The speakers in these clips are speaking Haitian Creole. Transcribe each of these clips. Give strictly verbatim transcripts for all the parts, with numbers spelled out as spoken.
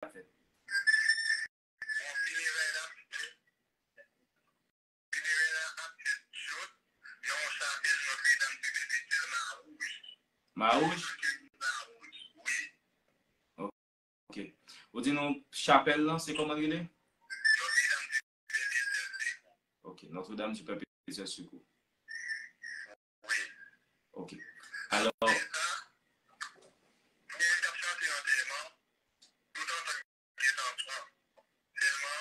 ap fèt? Bon, fineray la ap fèt, fineray la ap fèt Djòt, nan yon chapèl Nòtredam de Pèpetèl Mawouj. Mawouj? Mawouj, wi. Ok. Ou di nou chapèl lan, se kòman l rele? Nòtredam de Pèpetèl Sekou. Ok, Notre-Dame du Perpétuel Secours. Wi. Ok. Alò, apre sa, pou moun k ap chante antèman, tout ansanm gen tan pran. Sèlman,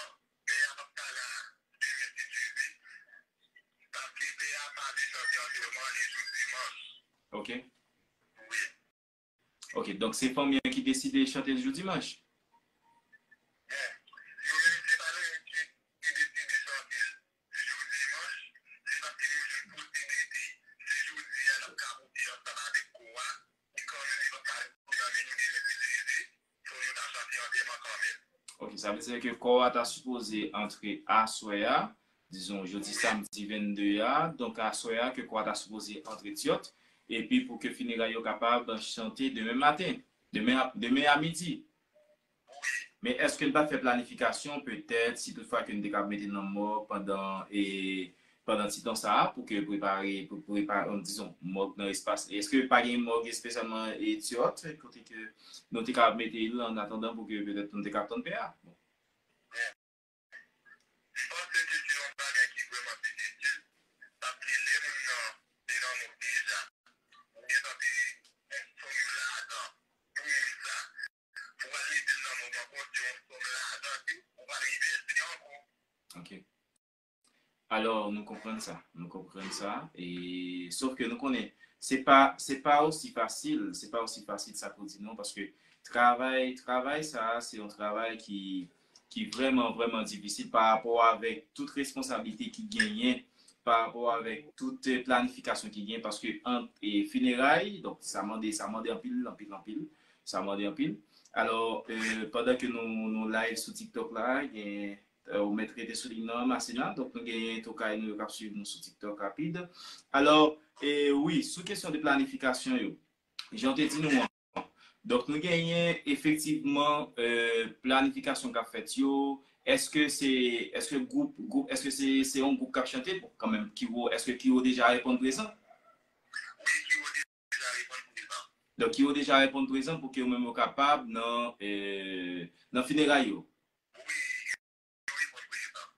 pè a p ap pa la demen si Dye vle, paske pè a pa vle chante antèman li jou dimanch. Ok. Wi. Ok, donk se fanmi an ki deside chante l jou dimanch? Bon, yo menm se pa nou menm ki, ki deside chante l jou dimanch, se paske nou jwenn posiblite, se jodi a n ap ka monte ansanm avèk kò a, e kanmenm li p ap ka rete nan men nou demen si Dye vle, fò nou ta chante antèman kanmenm. Ok, sa vle di ke kò a ta sipoze antre aswè a, dizon jodi samdi vennde a, donk aswè a ke kò a ta sipoze antre Tyòt, epi pou ke fineray yo kapab chante demen maten, demen a, demen a midi. Men èske n pa t fè planifikasyon petèt si toutfwa ke n te kab mete l nan mòg pandan, e, pandan ti tan sa a pou ke prepare, pou prepare, dizon, mòg nan espas? Èske pa gen mòg espesyalman e Tyòt kote ke nou te kab mete l an atandan pou ke petèt nou te kab tann pè a? Bon. M panse ke se yon bagay ki vrèman difisil, paske lè moun nan te nan mòg deja, ou gentan peye yon sòm lajan pou moun sa, pou w al mete l nan mòg ankò, se yon sòm lajan ke ou pral envesti ankò. Ok. Alò, nou konprann sa. Nou konprann sa. E, sof ke nou konnen, se pa, se pa osi fasil, se pa osi fasil sa pou di non, paske travay, travay sa, se yon travay ki, ki vrèman, vrèman difisil pa rapò avèk tout responsablite ki genyen, pa rapò avèk tout, eh, planifikasyon ki genyen, paske ant, eh, fineray, donk, sa mande, sa mande anpil, anpil, anpil, sa mande anpil. Alò, eh, pandan ke nou, nou live sou TikTok la, gen, eh, ou mèt rete sou liy nan, Masina, donk nou genyen tokay nou yo k ap swiv nou sou TikTok rapid. Alò, eh, wi, sou kesyon de planifikasyon yo, jan w te di nou an, donk, nou genyen efektivman, eh, planifikasyon k ap fèt yo. Èske se, èske gwoup, gwoup, èske se, se yon gwoup k ap chante? Bon, kanmenm, Kiwo, èske Kiwo deja reponn prezan? Wi, Kiwo deja reponn prezan. Donk, Kiwo deja reponn prezan pou ke yo menm yo kapab nan, eh, nan fineray yo. Wi,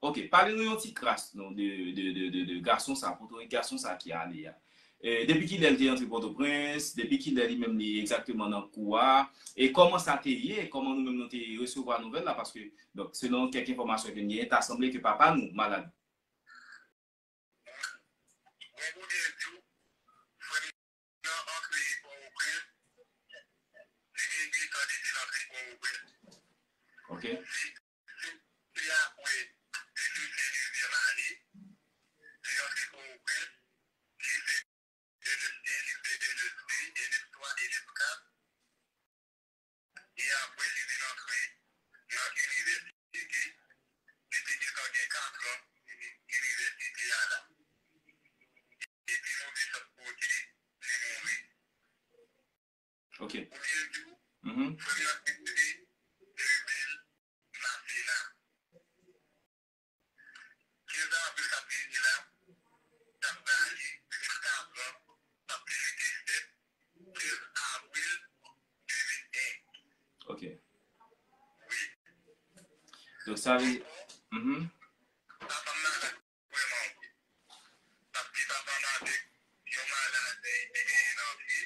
Ok, pale nou yon ti kras non, de, de, de, de, de gason sa, potorik gason sa ki ale a. E, depi kilè l te antre Pòtoprens, depi kilè li menm li egzakteman nan kou a, e kòman sa te ye, kòman nou menm nou te resevwa nouvèl la, paske, donk, selon kèk enfòmasyon ke n genyen, ta sanble ke papa nou malad. Mwen pou byen di w, frè m nan antre Pòtoprens, li gen uit an depi l antre Pòtoprens. Ok. Se, se, se apre li fin fè dezyèm ane, li antre Pòtoprens, li fè N S de, li fè N S de, N S twa, N S kat. E apre, li vin antre nan inivèsite. Li te gentan gen katran inivèsite a la. Epi, move chans pote, li mouri. Ok. Ou byen di w, mhm, premye aktivite, Emil Masina. Kenz avril k ap vini la, k ap vale, jiska pran, k ap fini te fèt kenz avril de mil en. Ok. Wi. Donk, sa vle, mhm. Papa m malad vrèman, wi. Paske papa m avèk yon maladi ki genyen nan pye,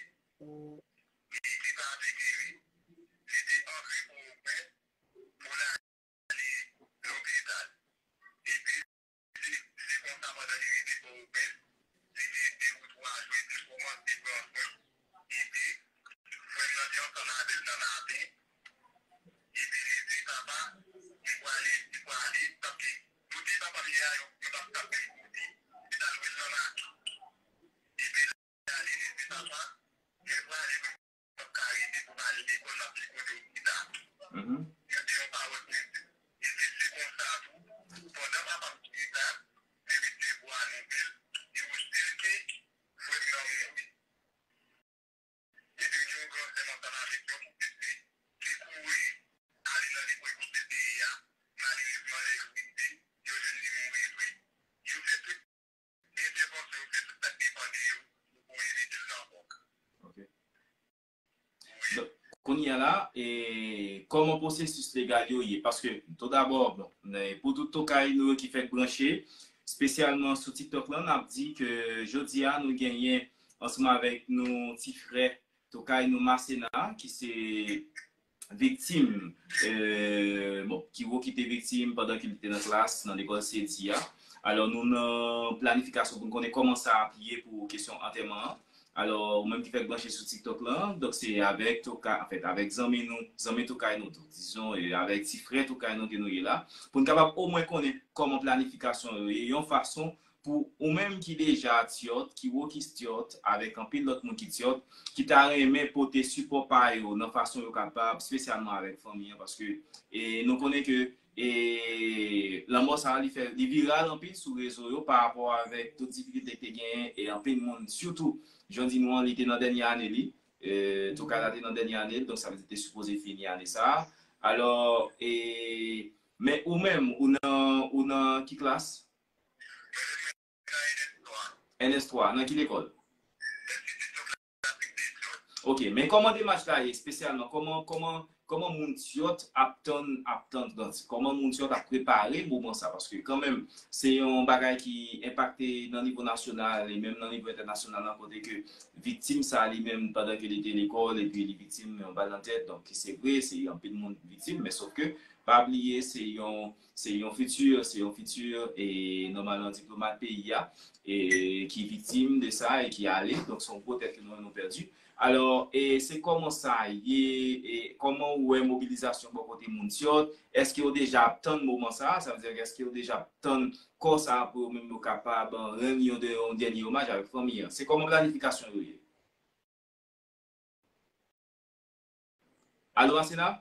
e ki pa vle geri. Li te antre Pòtoprens pou l ale lopital. Epi, se, se konsa, pandan li rive Pòtoprens, li gen de ou twa jou, epi l kòmanse pran swen. Epi, frè m nan te ansanm avè l nan maten. Epi, li di, "Papa, m prale, m prale." Paske kote papa m ye a, yo, yo pa t ap menm kote. Li t al lwe l nan maten. Epi, ale, li di, "Papa, mwen prale, mwen p ap ka rete pou m ale lekòl, m ap vin kote w pita." Mhm. Yo te yon pawòl prensip. Epi se konsa tou, pandan papa m te la, li resevwa nouvèl, li resevwa ke frè m nan mouri. Epi m gen yon gran sè m ansanm avèk yon pitit li ki kouri ale nan a la, e kòman pwosesis legal yo ye? Paske, tou dabò, bon, pou tout tokay nou yo ki fèk branche, espesyalman sou TikTok lan, n ap di ke jodi a nou genyen ansanm avèk nou ti frè tokay nou Masena, ki se viktim, e, bon, ki wo ki te viktim pandan ke li te nan klas, nan lekòl Sedi a. Alò, nou nan planifikasyon pou n konnen kòman sa ap ye pou kesyon antèman an. Alò, ou menm ki fèk branche sou TikTok lan, donk se avèk tokay, anfèt, avèk zanmi nou, zanmi tokay nou tou, dizon, e avèk ti frè tokay nou ke nou ye la, pou n kapab omwen konnen kòman planifikasyon yo ye, yon fason pou ou menm ki deja tyòt, ki wo ki tyòt, avèk anpil lòt moun ki tyòt, ki ta renmen pote sipò pa yo nan fason yo kapab, espesyalman avèk fanmi an, paske e, nou konnen ke e, lanmò sa a, li fè, li viral anpil sou rezo yo pa rapò avèk tout difikilte ki te genyen, e anpil moun, sitou, jan di nou an, li te nan dènye ane li, e, tokay la te nan dènye ane l, donk sa vle di te sipoze fini ane sa a. Alò, e, men ou menm, ou nan, ou nan ki klas? N S twa, nan ki lekòl? Ok, men kòman demach la ye espesyalman? Kòman, kòman, kòman moun tyòt ap tann, ap tann, kòman moun tyòt ap prepare moman sa? Paske kanmenm, se yon bagay ki enpakte nan nivo nasyonal e menm nan nivo entènasyonal lan, kote ke viktim sa li menm, pandan ke li te lekòl, epi li viktim yon bal nan tèt, donk se vre, se anpil moun viktim, men sof ke, pa bliye, se yon, se yon fiti, se yon fiti, e nòmalman diplomat peyi a, e ki viktim de sa e ki ale, donk se yon gwo tèt ke nou, nou pèdi. Alò, e se kòman sa ye, e kòman ou wè mobilizasyon bò kote moun tyòt? Èske yo deja ap tann moman sa a? Sa vle di, èske yo deja ap tann kò sa a pou yo menm yo kapab rann yon, de, yon dènye omaj avèk fanmi an? Se kòman planifikasyon yo ye? Alo, Asena?